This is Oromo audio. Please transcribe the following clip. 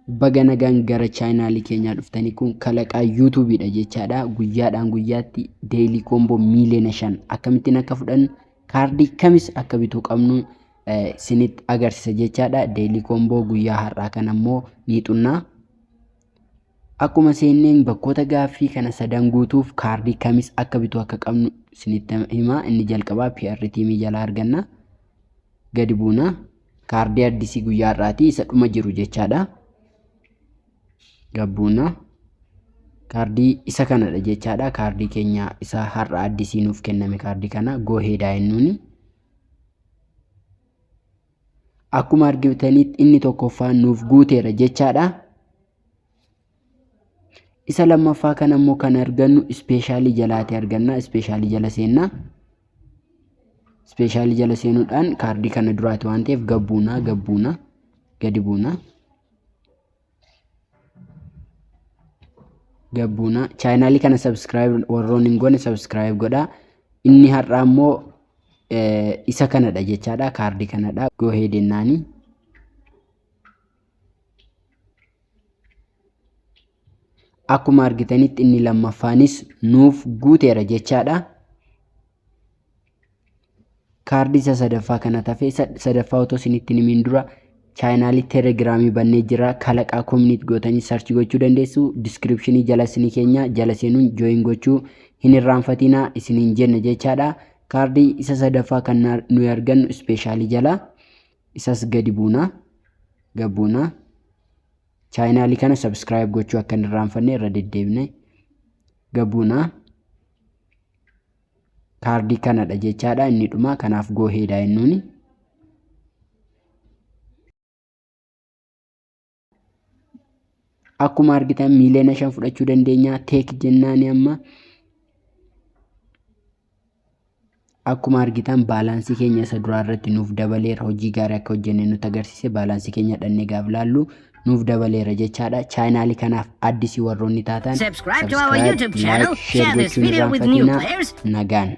Baga nagaan gara chaanaalii keenyaa dhuftanii kun kalaqaa yuutuubiidha jechaadha. Guyyaadhaan guyyaatti daily combo miiliyoona 5 akkamittiin akka fudhannu, kaardii kamis akka bituu qabnu isinitti agarsiisa jechaadha. Daily combo guyyaa har'aa kana immoo ni xunnaa. Akkuma seenneen bakkoota gaaffii kana sadan guutuuf kaardii kamis akka bituu akka qabnu isinitti hima. Inni jalqabaa PR tiimii jalaa arganna. Gadi buuna. Kaardii addisii guyyaa har'aati isa dhuma jiru jechaadha. Gabbuuna. Kaardii isa kanadha jechaadha. Kaardii keenya isa har'a addisii nuuf kenname kaardii kana go ahead jennuuni. Akkuma argitanitti inni tokkoffaan nuuf guuteera jechaadha. Isa lammaffaa kana immoo kan argannu ispeeshaalii jalaati arganna. Ispeeshaalii jala seenna. Ispeeshaalii jala seenuudhaan kaardii kana duraati waan ta'eef gabbuuna gabbuuna gadi buuna. Gabbuuna. Chaanaalii kana subscribe warroonni hin goone subscribe godhaa. Inni har'aa immoo isa kanadha jechaadha. Kaardii kanadha. Go ahead jennaani. Akkuma argitanitti inni lammaffaanis nuuf guuteera jechaadha. Kaardii isa sadaffaa kana tafe sadaffaa otoo isinitti hin himin dura chaanaalii telegiraamii bannee jira. Kalaqaa koominiit gootanii sarchi gochuu dandeessu. Diskiripshinii jala isinii keenya jala seenuun jooyin gochuu hin irraanfatinaa isiniin jenna jechaadha. Kaardii isa sadaffaa kan nuyi argannu ispeeshaalii jala isas gadi buuna gabbuuna. Chaanaalii kana subscribe gochuu akka hin irraanfanne irra deddeebine gabbuuna. Kaardii kanadha jechaadha inni dhuma kanaaf go ahead jennuuni. Akkuma argitan miiliyoona 5 fudhachuu dandeenya. Teek jennaani amma. Akkuma argitan baalaansii keenya isa duraa irratti nuuf dabaleera. Hojii gaarii akka hojjenne nutti agarsiise. Baalaansii keenya dhannee gaaf laallu nuuf dabaleera jechaadha. Chaanaalii kanaaf addisii warroonni taatan Subscribe to our YouTube channel, like, share share this gochuun video with new irraanfatinaa. players, Nagaan.